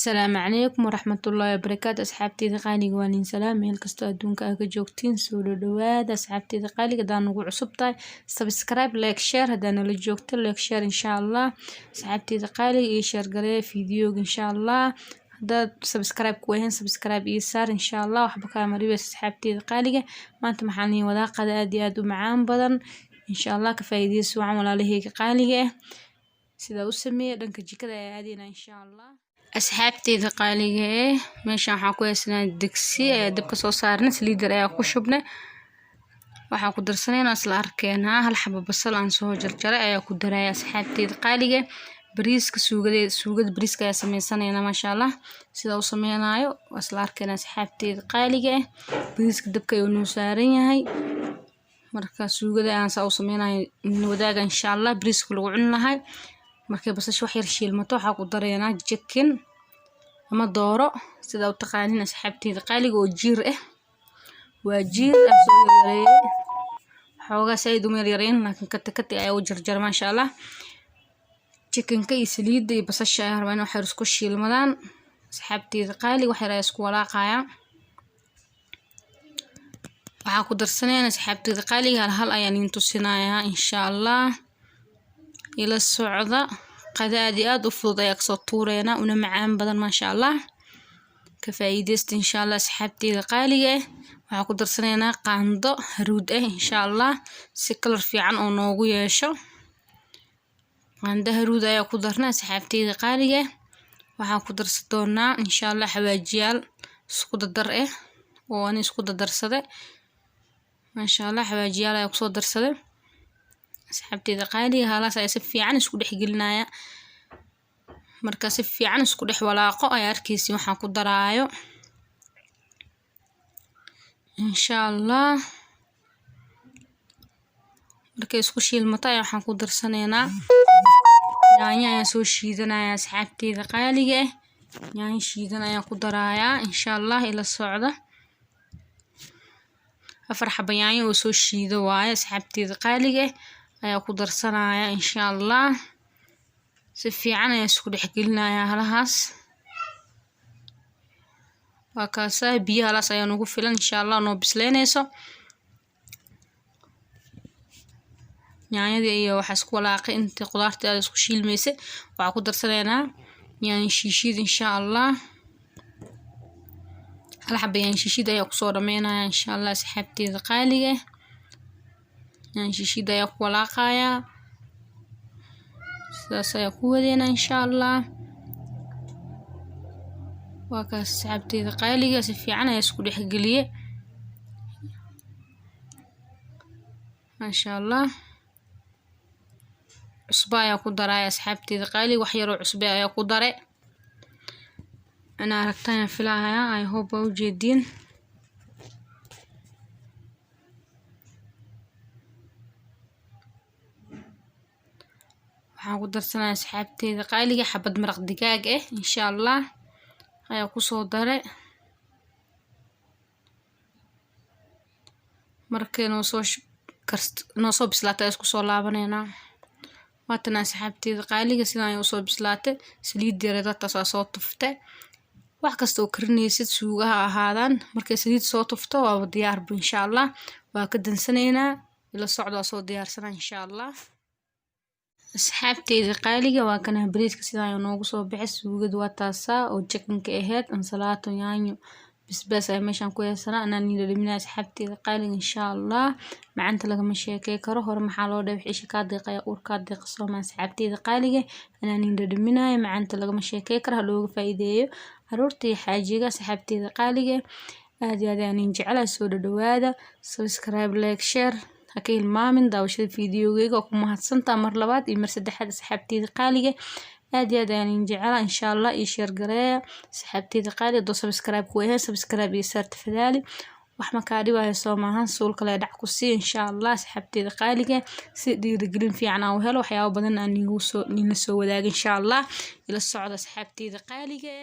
Asalaamu calaykum waraxmatullaahi wabarakaatu. Asxaabteyda qaaliga, waa nin salaam meel kastoo adduunka aad ka joogtiin. Soo dhawaada, asxaabteyda qaaliga. Hadaa nagu cusub tahay, subscribe, like, share. Hadaa nala joogto, like, share, insha Allah. Asxaabteyda qaaliga, iyo share gareeya fiidiyoga, insha Allah. Hadaad subscribe ku ahayn, subscribe iyo saar, insha Allah. Waxba kaama dhibayso. Asxaabteyda qaaliga, maanta maxaan idiin wadaa qada aad iyo aad u macaan badan, insha Allah. Ka faa'iidayso wacan, walaalaheyga qaaliga ah. Sidaa u sameeya, dhanka jikada ayaa aadayna, insha Allah. Asxaabteyda qaaliga eh, meeshan waxaan ku haysanaa digsi ayaa dabka soo saarnay, saliid yar ayaa ku shubnay. Waxaan ku darsanaynaa isla arkeenaa. Hal xabo basal aan soo jarjaray ayaa ku daraya, asxaabteyda qaaliga. Bariiska suugadeeda, suugada bariiska ayaa sameysanaynaa, maasha Allah. Sida u sameynaayo waa isla arkeenaa, asxaabteyda qaaliga ah. Bariiska dabka ayuu noo saaran yahay. Marka suugada aan saa u sameynayo wadaaga, insha Allah, bariiska lagu cuni lahay. Markay basasha wax yar shiilmato, waxaa ku dareynaa chicken ama dooro, sida u taqaanin, asxaabteyda qaaliga, oo jiir ah. Waa jiir aan soo yaryareeyay, xoogaa saaid uma yaryareyn, laakiin kati kati ayaa u jarjara, maasha Allah. Chickenka iyo saliidda iyo basasha ayaa rabaa in wax yar isku shiilmadaan, asxaabteyda qaaliga. Wax yar ayaa isku walaaqaya. Waxaa ku darsanayaa, asxaabteyda qaaliga, hal hal ayaan idin tusinayaa, insha Allah. Ila socda. Qada aad iyo aad u fudud ayaa kasoo tuureynaa, una macaan badan, maasha Allah. Ka faa'iidaysta, insha Allah, asxaabteyda qaaliga ah. Waxaa ku darsanaynaa qaando haruud ah, insha Allah, si kalar fiican oo noogu yeesho. Qaando haruud ayaa ku darnay, asxaabteyda qaaliga ah. Waxaan ku darsan doonaa, insha Allah, xawaajiyaal isku dardar ah oo ani isku dardarsaday, maasha Allah. Xawaajiyaal ayaa kusoo darsaday, asxaabteyda qaaliga. Halaas ayaa si fiican isku dhex gelinaya. Marka si fiican isku dhex walaaqo ayaa arkaysi waxaan ku daraayo, insha Allah. Markay isku shiilmato ayaa waxaan ku darsanaynaa yaanyo ayaan soo shiidanaya, asxaabteyda qaaliga ah. Yaanyo shiidan ayaan ku darayaa, insha Allah. Ila socda. 4 xabo yaanyo oo soo shiido waaye, asxaabteyda qaaliga ah, ayaa ku darsanaya, insha Allah. Si fiican ayaan isku dhex gelinayaa halahaas. Waa kaasaa, biyo halaas ayaa nagu filan, insha Allah, noo bisleynayso. Yaanyadii iyo waxaa isku walaaqay intii qudaartii aad isku shiilmaysay. Waxaa ku darsanaynaa yaanyo shiishiid, insha Allah. Hal xaba yaanyo shiishiid ayaa kusoo dhameynaya, insha Allah, asxaabteyda qaaliga. Yaanyo shiishiid ayaa ku walaaqaya, sidaas ayaa ku wadeynaa, insha Allah. Waa kaas, asxaabteyda qaaliga, si fiican ayaa isku dhex geliye, maasha Allah. Cusbo ayaa ku daraya, asxaabteyda qaaliga. Wax yaroo cusbo ayaa ku dare. Inaa aragtaan ayaan filahayaa. I hope waa ujeediin. Waxaan ku darsanaya, asxaabteyda qaaliga, xabad maraq digaag ah, insha Allah, ayaa kusoo dare. Markay noo soo bislaatay ayaa isku soo laabaneynaa. Waatan, asxaabteyda qaaliga, sidaan ay usoo bislaatay. Saliid yareed taas waa soo tufte. Wax kasta oo karinaysid, suugaha ahaadaan, markay saliid soo tufto waaba diyaarba, insha Allah. Waa ka dansanaynaa. Ila socda, waa soo diyaarsana, insha Allah. Asxaabteyda qaaliga, waa kana bariiska, sidaan ayuu noogu soo baxay. Suugada waa taasaa oo chickenka ahayd, ansalaato, yaanyo, basbaas ayaa meeshaan ku haysanaa. Anaa niin dhadhaminaya, asxaabteyda qaaliga, insha Allah. Macaanta lagama sheekey karo. Hore maxaa loo dhahay? Wixii kaa deeqaya uur kaa deeqa sooma? Asxaabteyda qaaliga, anaa niin dhadhaminaya. Macaanta lagama sheekey karo. Ha looga faa'iideeyo caruurta iyo xaajiga. Asxaabteyda qaaliga, aad iyo aad ayaan idin jecelahay. Soo dhadhawaada. Subscribe, like, share ha ka hilmaamin. Daawashada fiidiyowgeyga waa ku mahadsantaa mar labaad iyo mar saddexaad, asxaabteyda qaaliga. Aad iyo aad ayaan idin jecelahay, insha Allah. Iyo share gareeya, asxaabteyda qaaliga. Haddoo subscribe ku ahayn, subscribe iyo saarta fadaali. Wax ma kaa dhibayo, soo maahan? Suulka lee dhac ku sii, insha Allah, asxaabteyda qaaliga, si dhiirigelin fiican aan u helo, waxyaabo badan aan niigu soo niina soo wadaago, insha Allah. Ila socda, asxaabteyda qaaliga.